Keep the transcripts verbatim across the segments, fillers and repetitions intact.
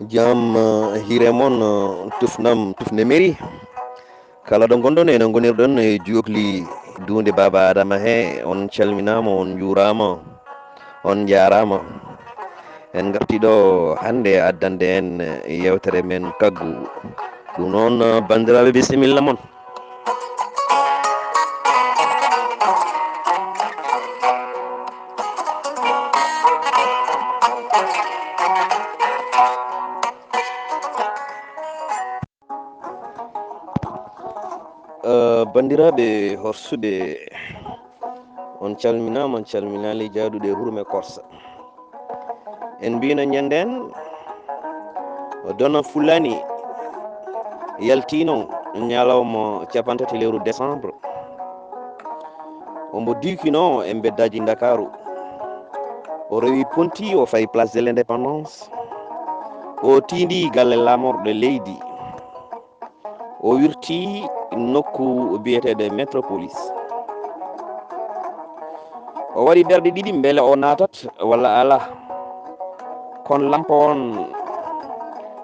Jam, eh, hire mon, eh, tufnam tufne meri. Kala ɗo ngonɗon, ene ngonirɗon e jokli duunde Baaba Adama he, on calminaama, on njuuraama, on njaaraama. En ngarti ɗo hannde addande en yewtere men kaggu. Ɗum noon, banndiraaɓe, bisimilla mon. Eh, banndiraaɓe horsuɓe, on calminaama, on calminaali jaaduɗe hurume Korsa. En mbiino ñanndeen, Dono Fulani yaltiino ñalawma capantati lewru décembre. Omo diwkinoo e mbeddaaji Ndakaaru. O rewi Ponti, o fayi Place de l'Indépendance. O tiindii galle laamorɗo leydi. O wirti nokku biyeteeɗo Metropolis. O waɗi ɓerɗe ɗiɗi mbele o naatat walla alaa. Kono lampa on,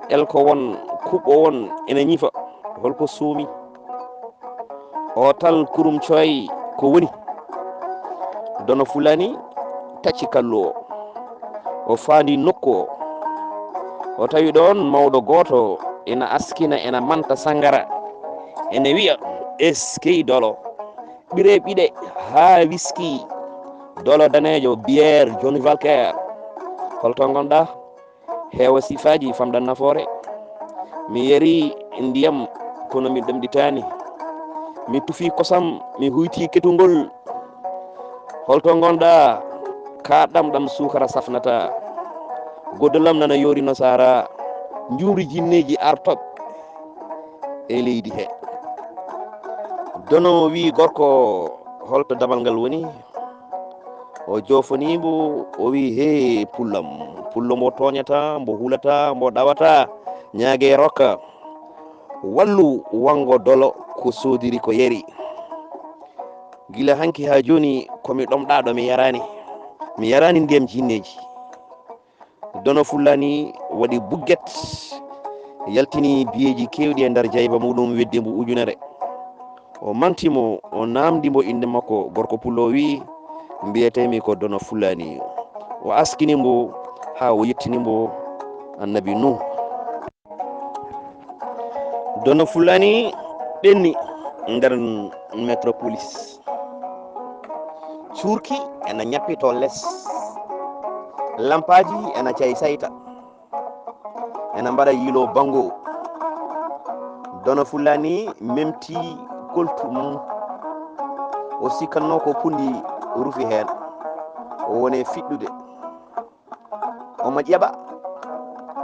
elko won, kuɓɓo won ene ñifa. Holko suumi? O tal kurum coy ko woni. Dono Fulani tacci kallu o. O faandi nokku o. O tawi ɗoon mawɗo gooto ena askina, ena manta sangara. Ene wiya, "Eskey dolo. Ɓire ɓiɗe haa wiski. Dolo daneejo, bière, Johnny Walker. Holto ngonɗaa?" Heewa sifaaji, famɗa nafoore. Mi yari ndiyam, kono mi ɗemɗitaani. Mi tufi kosam, mi huyti ketungol. Holto ngonɗaa? Kaaɗɗam ɗam suukara safnata. Goddol am nana yoori no saara. Njuumri jinneeji artok e leydi he. Dono wi gorko, "Holto damal ngal woni?" O joofanii mbo, o wi, "Hee, pullam, pullo mbo tooñata, mbo hulata, mbo ɗawata, ñaage rokka. Wallu wanngo dolo ko soodiri ko yari. Gila hanki haa jooni ko mi ɗomɗaaɗo, mi yaraani. Mi yaraani ndiyam jinneeji." Dono Fulani waɗi bugget, yaltini biyeeji keewɗi e nder jayba muɗum, weddi mbo ujunere. O manti mo, o naamndi mbo innde makko. Gorko pullo o wi'i, "Mbiyetee-mi ko Dono Fulani." O askini mbo haa o yettini mbo Annabi Nuh. Dono Fulani ɓenni nder Metropolis. Cuurki ena ñappitoo les. Lampaaji ena caysayta. Ena mbaɗa yiiloo banngo. Dono Fulani memti koltu mum. O sikkatnoo ko punndi rufi heen. O woni e fiɗɗude. Omo ƴeɓa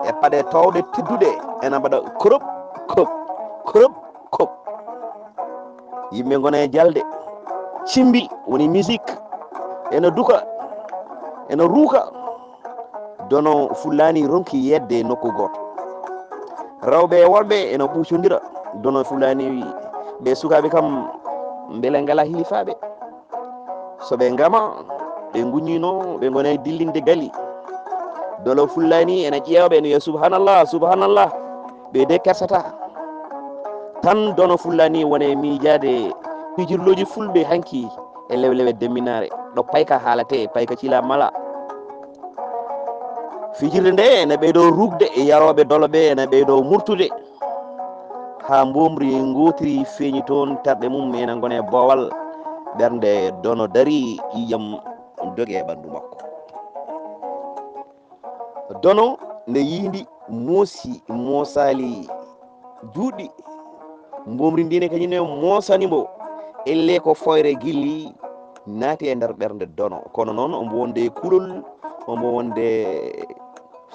e paɗe toowɗe tedduɗe, ena mbaɗa korop, kop, korop, kop. Yimɓe ngona e jalde, cimbi woni musique, ena duka, ena ruuka. Dono Fulani ronki yedde e nokku gooto. Rewɓe e worɓe ena ɓuucondira. Dono Fulani wi, "Ɓe sukaaɓe kam, mbele ngala hilifaaɓe?" So ɓe ngama, ɓe nguññino, ɓe ngona e dillinde gali. Dono Fulani ena ƴeewa ɓe, ene wiya, "Subhanallah, subhanallah." Ɓe de kersata. Tan Dono Fulani wona e miijaade pijirlooji fulɓe hanki e lewlewe demminaare, ɗo payka haalate, payka cila mala. Fijirde nde ene ɓeydo rugde, e yarooɓe dolo ɓe ene ɓeydo murtude. Haa mboomri ngootiri feeñi toon, terɗe mum ena ngona e boowal. Ɓernde Dono dari, ƴiiƴam dogi e ɓanndu makko. Dono nde yiindi moosi, moosaali juuɗɗi. Mboomri ndi ne kañum ne moosani mbo. Ellee ko fooyre gilli naati e nder ɓernde Dono. Kono noon, omo wonde e kulol, omo wonde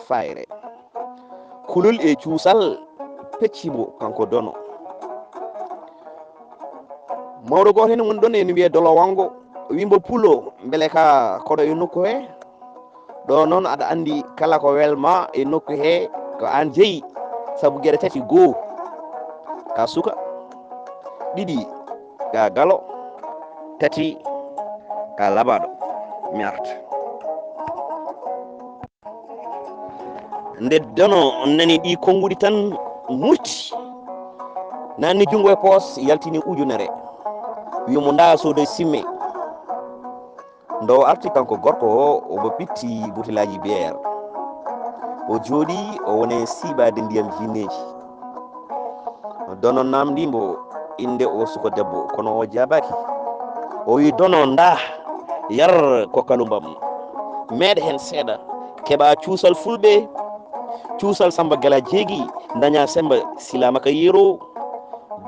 fayre. Kulol e cuusal pecci mbo, kanko Dono. Mawɗo gooto heen woni ɗoon ene wiyee Dolo Wanngo, wimbo Pulo, mbele ka koɗo e nokku he? Ɗo noon aɗa anndi kala ko welma e nokku he ko aan jeyi, sabu geɗe tati, goo ka suka, ɗiɗi ka galo, tati ka labaaɗo. Mi arta. Nde Dono nani ɗi konnguɗi tan murti, nanni junngo e poos, yaltini ujunere, wi mo ndaa soodoy simme. Nde o arti kanko gorko o, omo ɓitti butelaaji biyeer. O jooɗii, o woni e siiɓaade ndiyam jinneeji. Dono naamndii mbo innde o suka debbo, kono o jaabaaki. O wi, "Dono, ndaa, yar ko kalumbam. Meeɗ heen seeɗa, keɓa cuusal fulɓe, cuusal Samba Gala Jeegi, ndaña Semba Silaama ka yeero."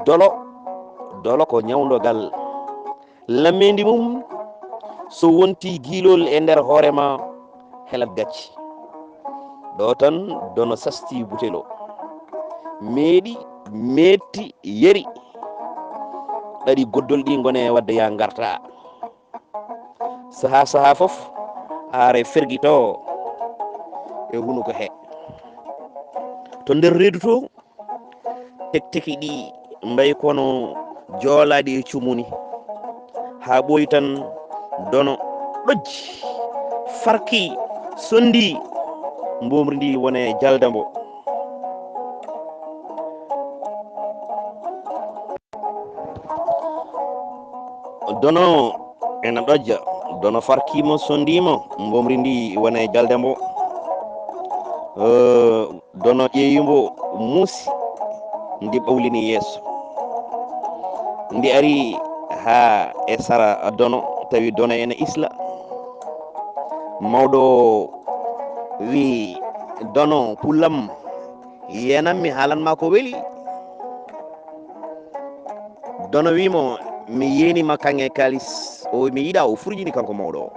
Dolo, Dolo ko ñawndogal. Lammeendi mum, so wonti giilol e nder hoore ma, helat gacce. Ɗo tan Dono sasti butel o. Meeɗi, meetti, yari. Ɗaɗi goddol ɗi ngone wadde ya ngarta. Saha, saha fof, are fergito e hunuko he. To nder reedu to, tekteki ɗi mbayi kono joolaaɗi e cumuni. Haa ɓooyi tan Dono ɗojji, farki, sondi, mbomri ndi wone jalda mbo. Dono ena ɗojja, Dono farkiimo, sondiimo, mbomri ndi wone jalda mbo. Eh, Dono ƴeewi mbo, muusi, ndi ɓawlini yeeso. Ndi ari haa e sara Dono, tawi Dono ena isla. Mawɗo o wi, "Dono, pullam, yeenam mi haalan ma ko weli." Dono wi mo, "Mi yeeni ma kaŋŋe kaalis." O wi, "Mi yiɗa." O furjini kanko mawɗo o.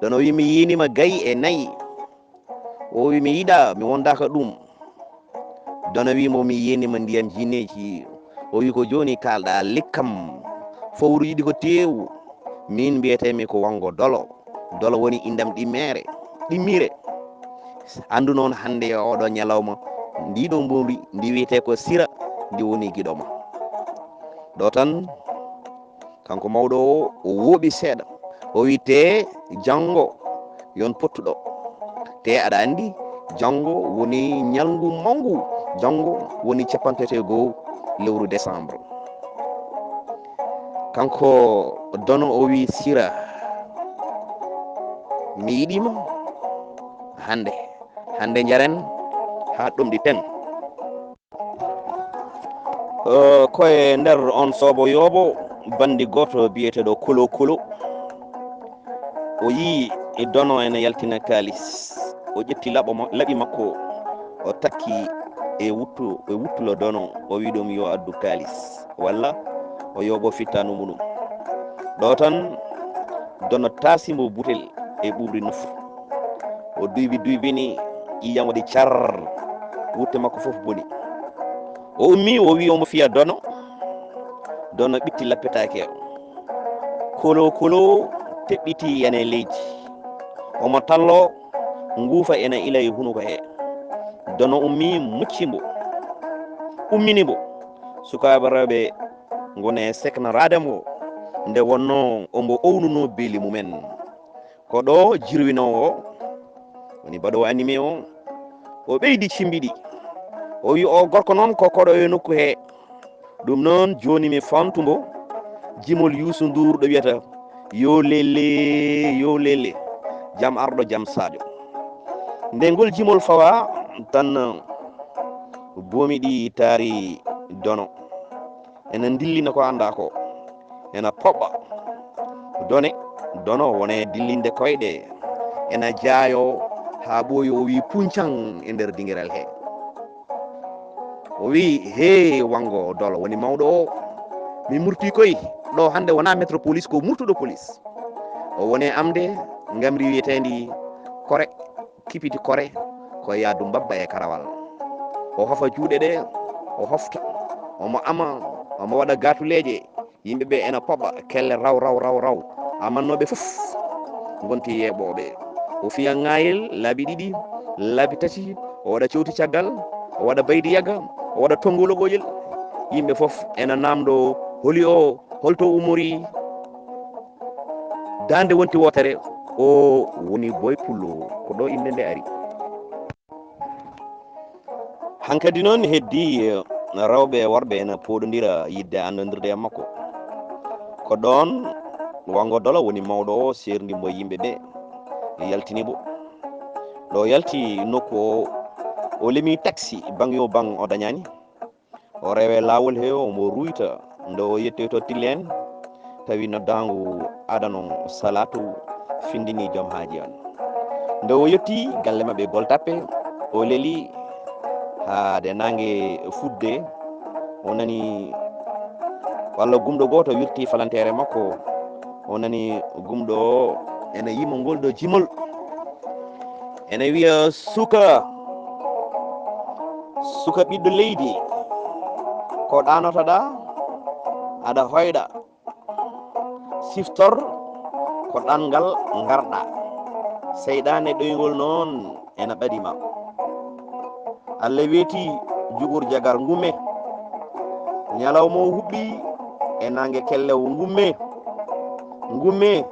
Dono wi, "Mi yeeni ma gayi e nayi." O wi, "Mi yiɗa, mi wondaaka ɗum." Dono wi mo, "Mi yeeni ma ndiyam jineeji." O wi, "Ko jooni kaalɗa, likkam, fowru yiɗi ko teewu. Min mbiyetee-mi ko Wanngo Dolo. Dolo woni indam ɗimmere, ɗimmire. Anndu noon hannde e oɗo ñalawma, ndi ɗo mbomri, ndi wiyetee ko Sira, ndi woni giɗo ma." Ɗo tan kanko mawɗo o, o wooɓi seeɗa. O wi, "Te janngo yon pottuɗo. Te aɗa anndi, janngo woni ñalngu mawngu. Janngo woni capanɗe tati e goo lewru décembre." Kanko Dono o wi, "Sira, mi yiɗi ma hannde. Hannde njaren haa ɗomɗi ten." Eh, ko e nder on soobo yoobo, banndi gooto biyeteeɗo Kolo Kolo, o yii Dono ene yaltina kaalis. O ƴetti laɓo ma-, laɓi makko, o takki e wuttu-, e wuttulo Dono, o wi ɗum yo addu kaalis, walla o yooɓo fittaandu muɗum. Ɗo tan, Dono taasi mbo butel e ɓuuɓri nofru. O duybi duybini, ƴiiƴam waɗi car, wutte makko fof boni. O ummi, o wi omo fiya Dono. Dono ɓitti lappetaake o. Kolo Kolo teɓɓiti ene leydi. Omo tallo, nguufa ene ila e hunuko he. Dono ummi, mucci mbo, ummini mbo. Sukaaɓe rewɓe ngoni e seknoraade mbo, nde wonnoo omo ownunoo beeli mumen. Ko ɗo jirwinoowo o, woni baɗoowo animé o, o ɓeydi cimbiɗi. O wi, "O gorko noon ko koɗo e nokku he. Ɗum noon, jooni mi faamtu mbo, jimol Youssou Ndour ɗo wiyata, 'Yo lele, yo lele, jam arɗo, jam saaƴo.'" Nde ngol jimol fawa tan, boomi ɗi taari Dono. Ena ndillina ko anndaa ko. Ena poɓɓa. Done, Dono wone dillinde koyɗe. Ena jaayo haa ɓooyi, o wi puncaŋ e nder dingiral he. O wi, "Hee, Wanngo Dolo woni mawɗo o. Mi murti koy ɗo hannde, wonaa métropolis, ko murtuɗo polis." O woni e amde ngamri wiyeteendi Kore, kipiti Kore, ko yaadu mbabba e karawal. O hofa juuɗe ɗe, o hofta, omo ama, omo waɗa gaatuleeje, Yimɓe ɓe ena poɓa kelle raw, raw, raw, raw. Amannooɓe fof ngonti yeeɓooɓe. O fiya ŋaayel laabi ɗiɗi, laabi tati, o waɗa cowti caggal, o waɗa baydi yaga, o waɗa tonngolo ɓoƴel. Yimɓe fof ena naamndo holi o, holto ummori? Daande wonti wootere, o woni Boy Pullo, ko ɗo innde nde ari. Hankadi noon heddii, eh, rewɓe e worɓe ena pooɗondira yiɗde anndondirde e makko. Ko ɗoon Wango Dolo woni mawɗo o, seerndi mo e yimɓe ɓe, yaltini mo. Ɗo yalti nokku o, o lemi taksi, baŋ yo baŋ o dañaani. O rewe laawol he, omo ruyta. Nde o yetti to Tilleen, tawi noddaangu adano salaatu findini joom haaji on. Nde o yetti galle maɓɓe Gueule Tapée, o leli haa de naange fuɗde, o nani, walla gumɗo gooto wirti falanteere makko, o nani gumɗo o ena yima ngol ɗo jimol. Ene wiya, "Suka, suka ɓiɗɗo leydi, ko ɗaanotoɗaa, aɗa hoyɗa. Siftor ko ɗanngal ngarɗa. Seyɗaane ɗoyngol noon ena ɓadi ma. Allah weeti, jugur jagar ngume. Ñalawma o huɓɓi e naange kellew ngume. Ngume,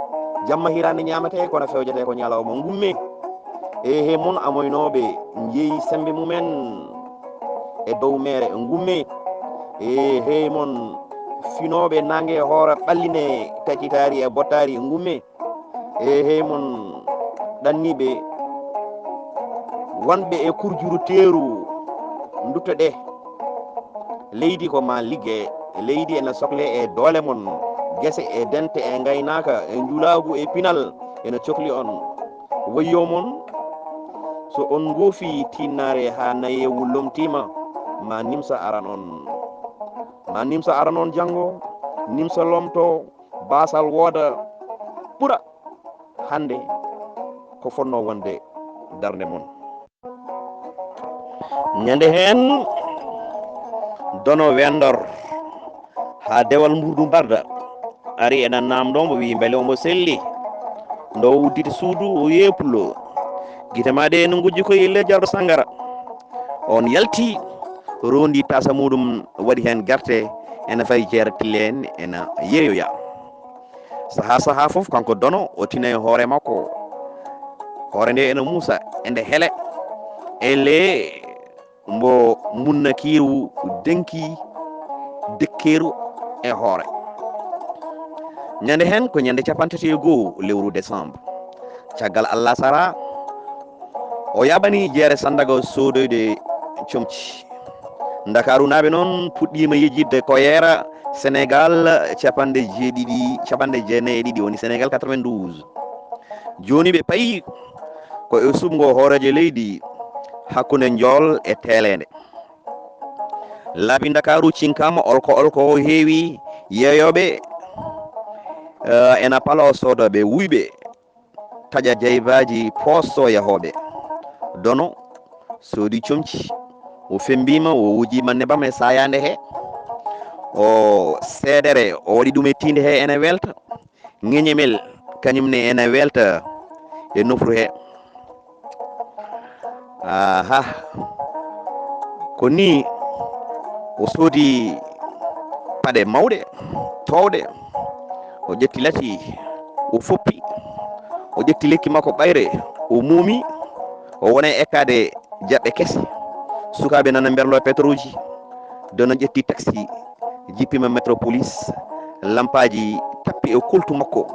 jamma hiraande ñaametee, kono fewjetee ko ñalawma. Ngume, eehe mon amoynooɓe, njeyi semmbe mumen e dow meere. Ngume, eehe mon finooɓe naange hoora ɓalline taccitaari e bottaari. Ngume, eehe mon ɗanniiɓe wonɓe e kurjuru teeru, nduttoɗee. Leydi ko maa ligge, leydi ena sokle e doole mon, gese e dente e ngaynaaka e njulaagu e pinal ena cokli on. Woyyoo mon, so on ngoofi tiinnaare haa nayeewu lomtiima, ma nimsa aran on. Ma nimsa aran on janngo, nimsa lomto, baasal wooda, ɓura. Hannde ko fotnoo wonde darnde mon." Ñande heen, Dono Wendor haa dewal Mburdu Mbarda ari ena naamndoo mbo, wiyi mbele omo selli. Nde o udditi suudu, o yeeplo. Gite maa ɗe ene ngujji koye ley jarɗo Sangara. On yalti, roondi taasa muɗum, waɗi heen gerte, ena fayi jeere tille en, ena yeeyoya. Sahaa sahaa fof, kanko Dono, o tina e hoore makko. Hoore nde ena muusa, ende hele, ele mbo munnakiiru denki dekkeeru e hoore. Ñande heen ko ñande cappanɗe tati e goo lewru décembre. Caggal Allahsara, o yaɓani Jeere Sandaga soodoyde comci. Ndakaarunaaɓe noon puɗɗiima yejjitde koyeera Senegaal capanɗe jeeɗiɗi, capanɗe jeenayi e ɗiɗi, woni Senegaal quatre-vingt-douze. Jooni ɓe payi ko e suɓngo hooreejo leydi hakkunde njool e teeleende. Laabi Ndakaaru cinkaama, olko olko o heewi yeeyooɓe, eh, ena paloo soodooɓe wuyɓe, taƴa jaybaaji, poosto yahooɓe. Dono soodi comci, o femmbiima, o wujiima nebam e saayaande he. O seedere, o waɗi ɗum e tiinde he, ene welta. Ŋeñemel, kañum ne ene welta e nofru he. Aha. Ko ni o soodi paɗe mawɗe, toowɗe, o ƴetti lati, o foppi, o ƴetti lekki makko ɓayre, o muumi, o woni e ekkaade jaɓɓe kese. Sukaaɓe nana mberlo petroji, Dono ƴetti taxi, jippiima Metropolis, lampaaji tappi e koltu makko,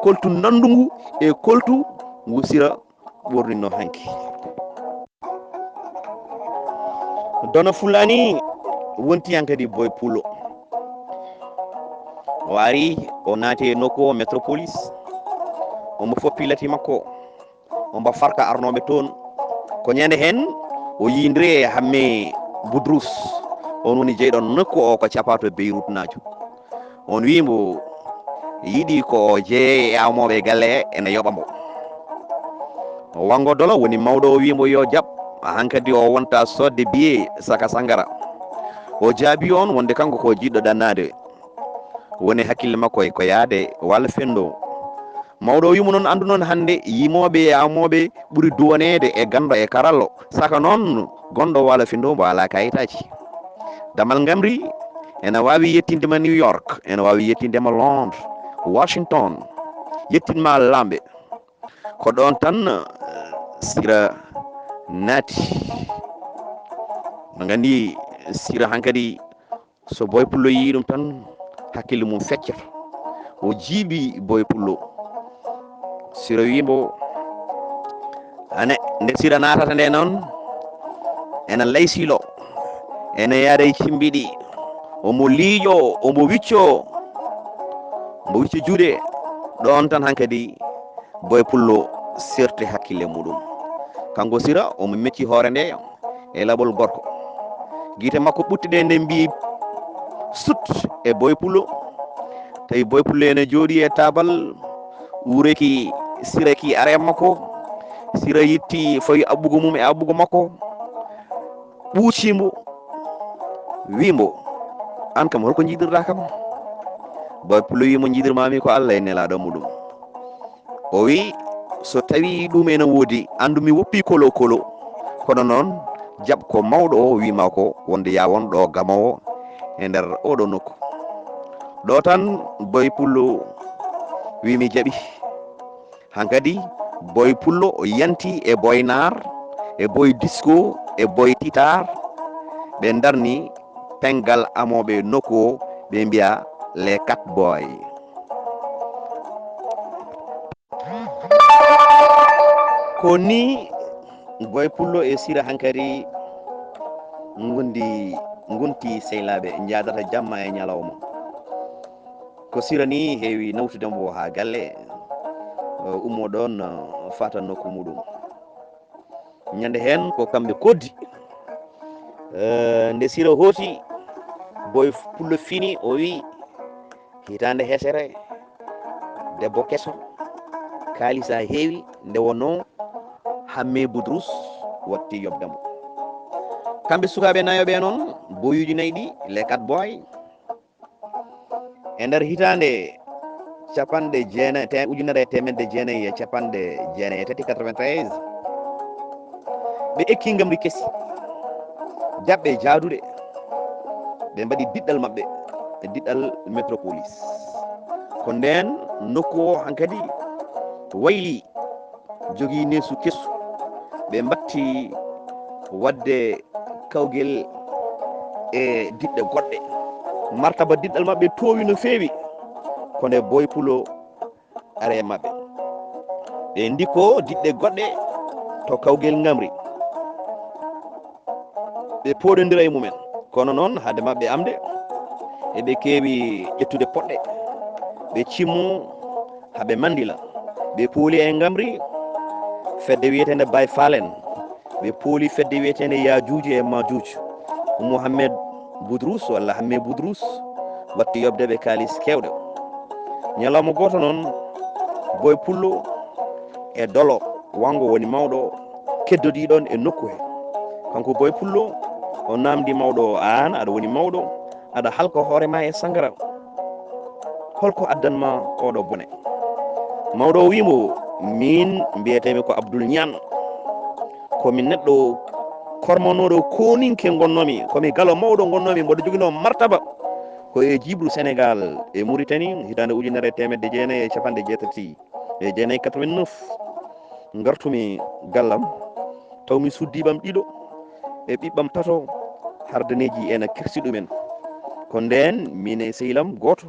koltu nanndungu e koltu ngu Sira ɓornino hanki. Dono Fulani wonti hankadi Boy Pulo. O ari, o naati e nokku o Metropolis. Omo foppi lati makko. Omo farka arnooɓe toon. Ko ñande heen o yiyndiri e Hamme Budrus. On woni jeyɗo nokku o ko capato Beirut naajo. On wii mbo yiɗi ko o jeeye e awmooɓe galle he, ene yoɓa mbo. Wango Dolo woni mawɗo o, wii mbo yo jaɓ, hankadi o wonta soodde biye saka sangara. O jaabi on wonde kanko ko jiɗɗo ɗannaade. woni hakkille makko e ko yaade walla fenndo. Mawɗo o wi'imo noon, anndu noon hannde yimooɓe e amooɓe ɓuri duwaneede e ganndo e karallo, saka noon gonɗo walla fenndo mbo alaa kayitaaji. Damal ngamri ene waawi yettinde ma New York, ene waawi yettinde ma Londres, Washington, yettin ma laamɓe. Ko ɗoon tan, eh, Sira naati. No nganndi Sira hankadi so Boy Pullo yii ɗum tan, hakkille mum feccoto. O jiiɓi Boy Pullo. Sira wii mbo, ane, nde Sira naatata nde noon, ene laysilo, ene yaada e cimbiɗi, omo liiƴo, omo wicco, omo wicca juuɗe. Ɗoon tan hankadi Boy Pullo serti hakkille muɗum. Kanko Sira, omo mecci hoore nde e laɓol gorko. Gite makko ɓuttuɗe nde mbii sut e Boy Pullo. Tawi Boy Pullo ene jooɗi e taabal, uureki Sira ki are makko. Sira yetti, fawi aɓɓugo mum e aɓɓugo makko. Ɓuuci mbo, wii mbo, "Aan kam, holko njiɗirɗaa kam?" Boy Pullo wii mo, "Njiɗirmaami ko Allah e nelaaɗo muɗum." O wii, "So tawii ɗum ene woodi, anndu mi woppii kolo kolo. Kono noon, jaɓ ko mawɗo o wii ma ko, wonde yaa won ɗo gamoowo e nder oɗo nokku." Ɗo tan Boy Pullo wii, "Mi jaɓi." Hankadi Boy Pullo o yanti e Boy Naar, e Boy Disco, e Boy Titar. Ɓe ndarni penngal amooɓe nokku o, ɓe mbiya les quatre boys. Ko ni Boy Pullo e Sira hankadi ngondi, ngonti sehlaaɓe, njaadata jamma e ñalawma. Ko Sira ni heewi nawtude mbo haa galle, o ummo ɗoon, o faata nokku muɗum. Ñande heen ko kamɓe koddi. Eh, nde Sira hooti, Boy Pullo fini, o wi, "Hitaande hesere, debbo keso, kaalisa heewi, nde wonnoo Hamme Budrus watti yoɓde mo." Kamɓe sukaaɓe nayo ɓe noon, boyuuji nayi ɗi, les quatre boys, e nder hitaande capanɗe jeenayi, te-, ujunere e teemedde jeenayi e capanɗe jeenayi e tati, quatre-vingt-treize, ɓe ekki ngamri kesi, jaɓɓe jaaduɗe, ɓe mbaɗi diɗɗal maɓɓe, e diɗɗal Metropolis. Ko ndeen nokku o hankadi wayli, jogii neesu kesu. Ɓe mbatti waɗde kawgel e diɗɗe goɗɗe. Martaba diɗɗal maɓɓe toowi no feewi, ko nde Boy Pullo ari e maɓɓe. Ɓe ndikko diɗɗe goɗɗe to kawgel ngamri. Ɓe pooɗondira e mumen. Kono noon, hade maɓɓe amde, eɓe keewi ƴettude poɗɗe. Ɓe cimmo haa ɓe manndila. Ɓe pooli e ngamri fedde wiyeteende Baay Faal en. Ɓe pooli fedde wiyeteende Yaajuuj e Maajuuj. Mohamed Budrus walla Hamme Budrus watti yoɓde ɓe kaalis keewɗo. Ñalawma gooto noon, Boy Pullo e Dolo Wango woni mawɗo keddodii ɗoon e nokku he. Kanko Boy Pullo, o naamndi mawɗo o, "Aan, aɗa woni mawɗo, aɗa halka hoore ma e sangara. Holko addan ma oɗo bone?" Mawɗo o wii mo, "Miin mbiyetee-mi ko Abdul Ñaan. Ko mi neɗɗo kormonooɗo kooninke ngonnoomi, ko mi galo mawɗo ngonnoomi, mboɗo joginoo martaba ko e jiiɓru Senegaal e Muritani, hitaande ujunere e teemedde jeenayi e capanɗe jeetati e jeenayi, quatre-vingt-neuf. Ngartumi gallam, taw mi suddiiɓam ɗiɗo e ɓiɓɓam tato, hardaneeji ena kirsi ɗumen. Ko ndeen, miin e sehil am gooto,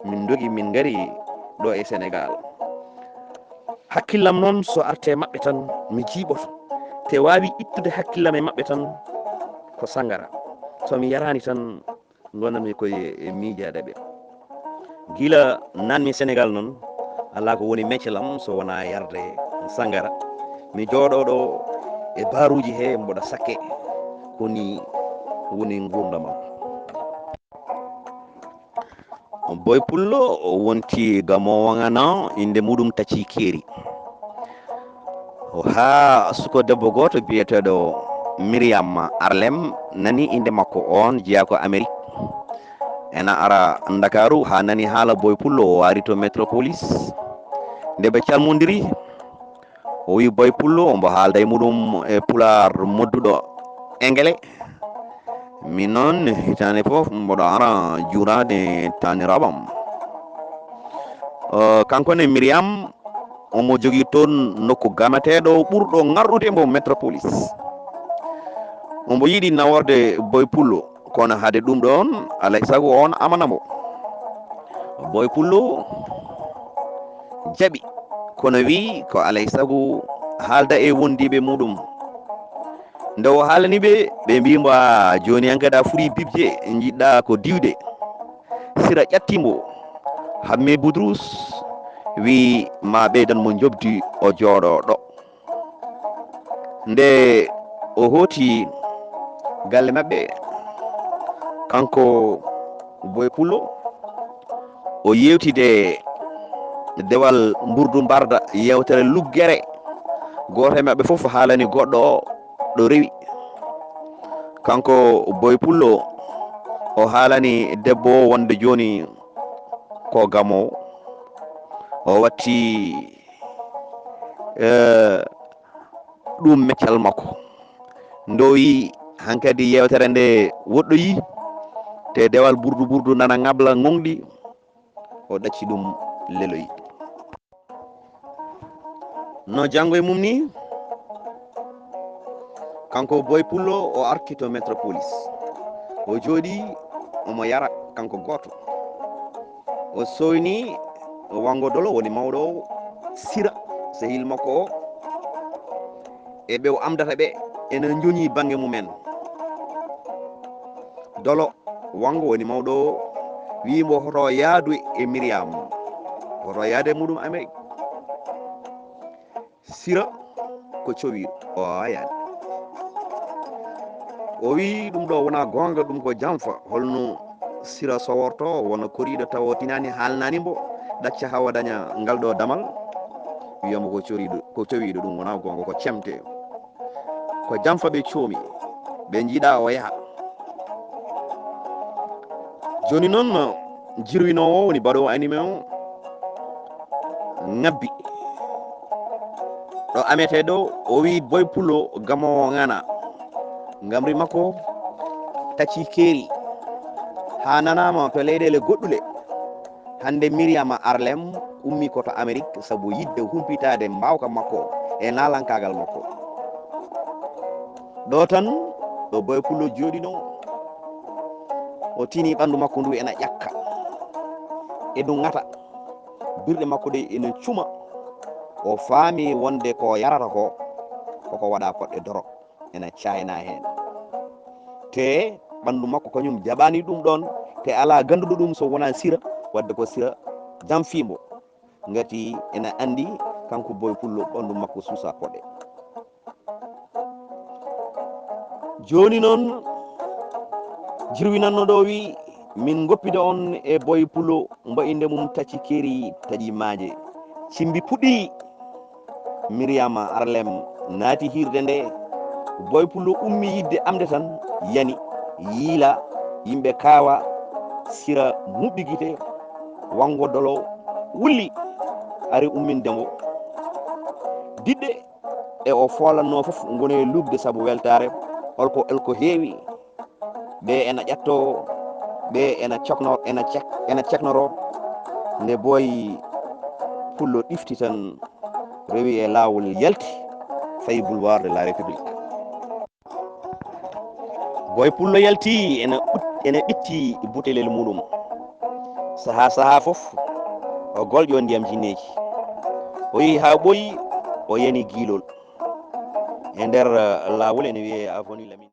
min ndogi, min ngari ɗo e Senegaal. Hakkillam noon, so artee maɓɓe tan, mi jiiɓoto. Te waawi ittude hakkillam e maɓɓe tan, ko sangara. So mi yaraani tan, ngonanmi koye e miijaade ɓe. Gila naatmi Senegaal noon, alaa ko woni mecce lam so wonaa yarde sangara. Mi jooɗoo ɗo e baaruuji he mboɗo sakke, ko nii woni nguurndam am." Boy Pullo wonti gamoowo ŋana, innde muɗum Taci Keeri. Haa suko debbo gooto biyeteeɗo Miriam Arlem nani innde makko, oon jeyaa ko Amerik. ena ara Ndakaaru, haa nani haala Boy Pullo, o ari to Metropolis. Nde ɓe calmondiri, o wi Boy Pullo, ombo haalda e muɗum e pulaar modduɗo Engele. Min noon, hitaande fof mboɗo ara juuraade taaniraaɓam. Eh, kanko ne Miriam, omo jogii toon nokku gamateeɗo ɓurɗo ŋarɗude mbo Metropolis. Omo yiɗi naworde Boy Pullo, kono hade ɗum ɗoon, alaa e sago oon amana mbo. Boy Pullo jaɓi, kono wi ko alaa e sago haalda e wondiiɓe muɗum. Nde o haalani ɓe, ɓe mbi mbo, "A, jooni han kadi a fuɗɗii bibje, njiɗɗa ko diwde." Sira ƴatti mbo, hamme Budrus, wi ma ɓeydan mo njoɓdi, o jooɗo ɗo. Nde o hooti galle maɓɓe, kanko Boy Pullo, o yewtide dewal mburdu mbarda, yewtere luggere. Gooto e maɓɓe fof haalani goɗɗo o ɗo rewi. Kanko Boy Pullo, o haalani debbo o wonde jooni ko gamoowo. O watti, eh, ɗum meccal makko. Ndowi hankadi yewtere nde woɗɗoyi, te dewal burdu burdu nana ŋabla ŋoŋɗi, o ɗacci ɗum leloyi. No janngo e mum ni, kanko Boy Pullo o arti to Metropolis. O jooɗi, omo yara kanko gooto. O sooyni Wango Dolo woni mawɗo o, Sira, sehil makko o, e ɓe o amdata ɓe, ena njoñi bannge mumen. Dolo Wango woni mawɗo o, wii mbo hoto yaadu e Miriam, hoto yaade muɗum Amerik. Sira ko cowiiɗo, o waawaa yaade. O wii ɗum ɗo wonaa goonga, ɗum ko jamfa. Holno Sira soworto wona koriiɗo tawa o tinaani, haalnaani mbo, ɗacca haa o daña ngal ɗo damal? Wiya mbo ko coriiɗo, ko cowiiɗo, ɗum wonaa goonga, ko cemte. Ko jamfa ɓe coomi, ɓe njiɗa o yaha. Jooni noon, jirwinoowo o woni baɗoowo animé o, ŋabbi. Ɗo ametee ɗo, o wii Boy Pullo gamoowo ŋana. Ngamri makko taccii keeri, haa nanaama to leyɗeele goɗɗule. Hannde Miriama Arlem ummii ko to Amerik sabu yiɗde humpitaade mbaawka makko e naalankaagal makko. Ɗo tan, ɗo Boy Pullo jooɗinoo, o tini ɓanndu makko ndu ena ƴakka, e ndu ŋata. Birɗe makko ɗe ena cuma. O faami wonde ko yarata ko, koko waɗa poɗɗe dorog, ena caaynaa heen. Te ɓanndu makko kañum jaɓaani ɗum ɗoon, te alaa gannduɗo ɗum so wonaa Sira, wadde ko Sira jamfii mbo. Ngati ena anndi kanko Boy Pullo ɓanndu makko suusaa poɗɗe. Jooni noon, jirwinanno ɗo wii, "Min ngoppida on e Boy Pullo." Mbo innde mum tacci keeri, taƴi maaje. Cimbi puɗɗi. Miriama Arlem naati hiirde nde. Boy Pullo ummi yiɗde amde tan, yani, yiila, yimɓe kaawa, Sira muɓɓi gite, Wango Dolo wulli, ari umminde mbo. Diɗɗe e o foolanno fof ngoni e lugde sabu weltaare, olko, olko heewi. Ɓe ena ƴatto, ɓe ena cokno, ena cek-, ena ceknoro. Nde Boy Pullo ɗifti tan, rewi e laawol, yalti, fayi boulevard de la République. Boy Pullo yalti, ena ut-, ena ɓitti butelel muɗum. Sahaa, sahaa fof, o golƴo ndiyam jinneeji. O yehi haa ɓooyi, o yani giilol. E nder, eh, laawol ene wiyee Avenue Lamine.